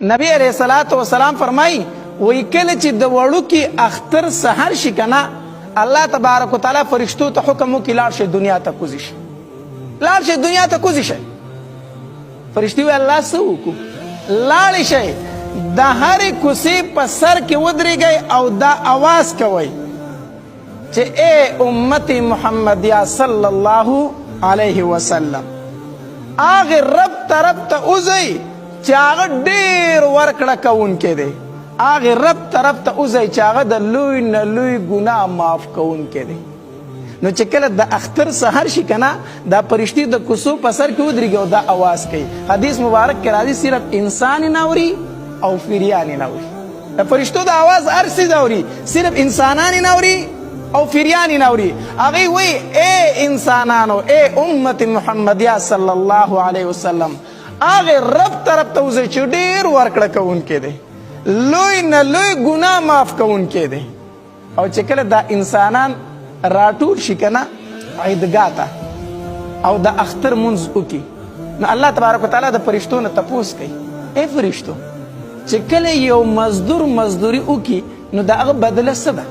نبی علیه الصلاة والسلام فرمایي، وایي کله چې د وړوکي اختر سحر شي که نه، الله تبارک وتعالی فرشتو ته حکم وکړي، لاړ شئ دنیا ته کوزې شئ، لاړ شئ دنیا ته کوزې شئ. فرشتې وایي الله څه وکړو؟ لاړې شئ د هرې کوڅې په سر کې ودرېږئ او دا اواز کوئ چې اے امت محمدیه صلی الله علیه وسلم، هغه رب طرف ته وځئ چې هغه ډیر ورکړه کوونکی دی، هغه رب طرف ته وځئ چې هغه د لوی نه لوی ګناه معاف کوونکی دی. نو چې کله د اختر سحر شي کنه، دا پرشتي د کوڅو په سر کې ودرېږي او دا اواز کوي. حدیث مبارک کې راځي، صرف انسان نه اوري او فریان نه اوري. د فرشتو د اواز هر څیز اوري، صرف انسانان نه اوري او فریان نه اوري. هغوی وایي ای انسانانو، ای امت محمدیه صلی الله علیه وسلم، هغه رب طرف ته وځئ چې ډېر ورکړه کوونکی دی، لوی نه لوی ګناه معاف کوونکی دی. او چې کله دا انسانان راټول شي کنه عیدګاه ته او د اختر مونځ وکړي، نو الله تبارک وتعالی د فرشتو نه تپوس کوي، ای فرشتو، چې کله یو مزدور مزدوري وکړي نو د هغه بدله څه ده؟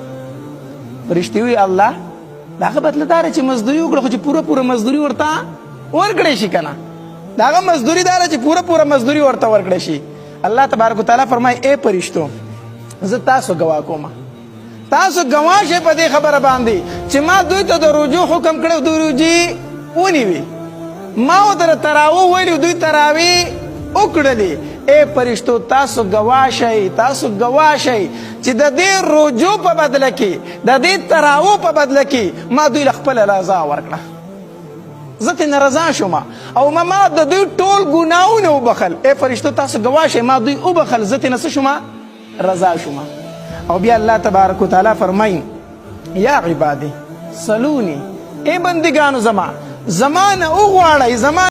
فرشتې وایي الله، د هغه بدله دا ده چې مزدوري وکړه، خو چې پوره پوره مزدوري ورته ورکړی شي که نه، د هغه مزدوري دا ده چې پوره پوره مزدوري ورته ورکړی شي. الله تبارک وتعالی فرمایي ای پرشتو، زه تاسو ګواه کوم، تاسو ګواه شئ په دې خبره باندې چې ما دوی ته د رجوع حکم کړی، دوی رجوع ونیوي، ما ورته تراوه ویلي، دوی تراوی وکړلې. ای پرشتو، تاسو ګواه شئ، تاسو ګواه شئ چې د دې رجوع په بدله کې، د دې تراوو په بدله کې ما دوی له خپله رضا ورکړه، زه ترې ناراضه شوم او ما د دوی ټول ګناهونه وبخل. ای فرشتو، تاسو ګواه شئ، ما دوی وبخل، زه ترې نه څه شوم؟ رضا شوم. او بیا الله تبارک وتعالی فرمایي یا عبادي سلوني، ای بندګانو زما، زما نه وغواړئ، زما